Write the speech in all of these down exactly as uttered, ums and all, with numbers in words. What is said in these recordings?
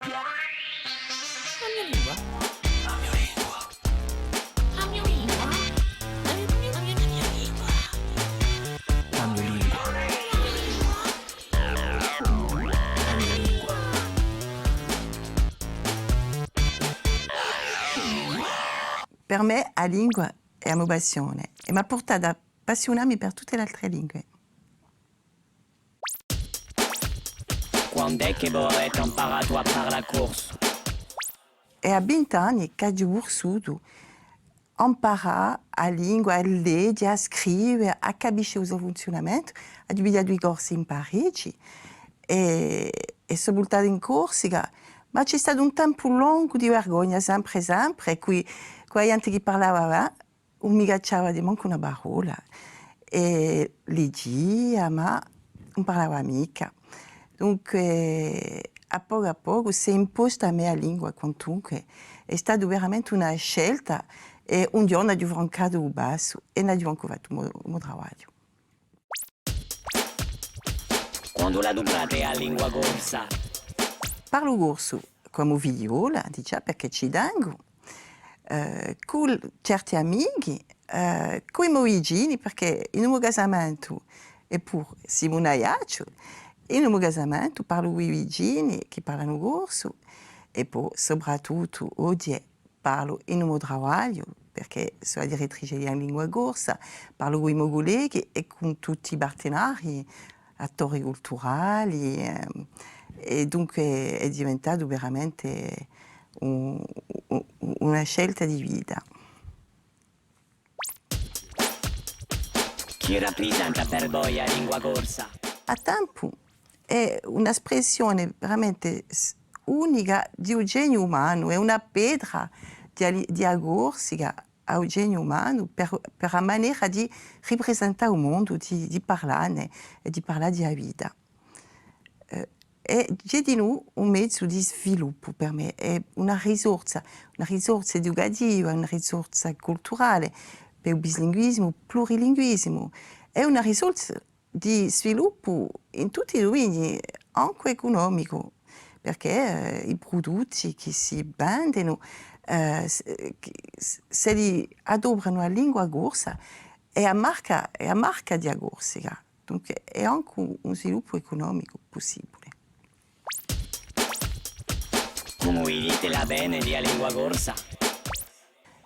A mio lingua. A mio lingua. A mio lingua. A mio lingua. A mio lingua. Per mè, a lingua hè a mo passione è m'hà purtatu à appassiunammi per tutte l'altre lingue. Quand'hè chì vo avete amparatu à parlà corsu? Hè à vint'anni ch'aghju vulsutu amparà a lingua, à leghje, à scrive, à capisce u so funziunamentu. Aghju pigliatu i corsi in Parigi è, è sò vultata in Corsica, ma ci hè statu un tempu longu di vergogna, sempre, sempre, è cù, cù a ghjente chì parlava, ùn mi cacciava di mancu una parolla, è lighjia, ma ùn parlava micca. Dunque, à pocu à pocu, s'hè imposta à mè a lingua, quantunque. Hè stata veramente una scelta, è un ghjornu aghju francatu u passu è n'aghju ancu fattu u mo, u mo travagliu. Quandu l'aduprate a lingua corsa? Parlu corsu cù a mo figliola, dicemu, perchè ci tengu, eh, cù certi amichi, eh, cù i mo vicini, perchè in u mo casamentu, è puru simu in Aiacciu, in u mo casamentu parlu cù i vicini chì parlanu corsu, è po, soprattuttu, oghje parlu in u mo travagliu, perchè sò a direttrice di a lingua corsa, parlu cù i mo culleghi è cù tutti i partenarii, attori culturali, ehm, è dunque hè diventatu veramente un, un, una scelta di vita. Chì raprisenta per voi a lingua corsa? À tempu hè una spressione veramente s-, unica di u geniu umanu, hè una petra di a li-, di a Corsica à u geniu umanu per, per a manera di riprisentà u mondu, di, di parlanne è di parlà di a vita. Eh, è hè dinù un mezu di sviluppu per mè, hè una risorsa, una risorsa educativa, una risorsa culturale per u bislinguisimu, plurilinguisimu, hè una risorsa di sviluppu in tutti i duminii, ancu ecunomicu, perchè, eh, i prudutti chì si vendenu, eh, s-, eh, chì s-, s'elli adopranu a lingua corsa, hè a marca, hè a marca di a Corsica. Dunque, hè ancu un sviluppu ecunomicu pussibule. Cumu vidite l'avvene di a lingua corsa?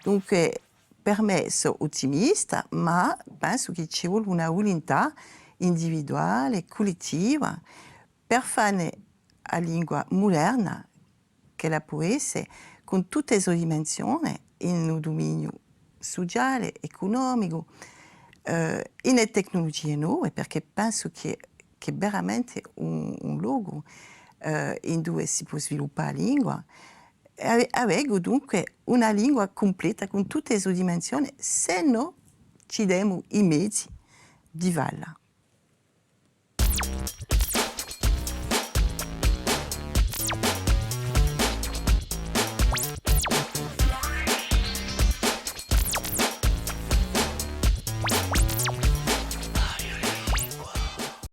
Dunque, per mè sò ottimista, ma pensu chì ci vole una vulintà individuale, cullettiva, per fà ne a lingua muderna, ch'ella pò esse, cun tutte e so dimensione, in u duminiu suciale, ecunomicu, eh, in e tecnulugie nove, perchè pensu chì, chì hè veramente un, un locu, eh, induve si pò sviluppà a lingua, è ave-, avemu dunque una lingua cumpleta cun tutte e so dimensione, s'è no ci demu i mezi di falla.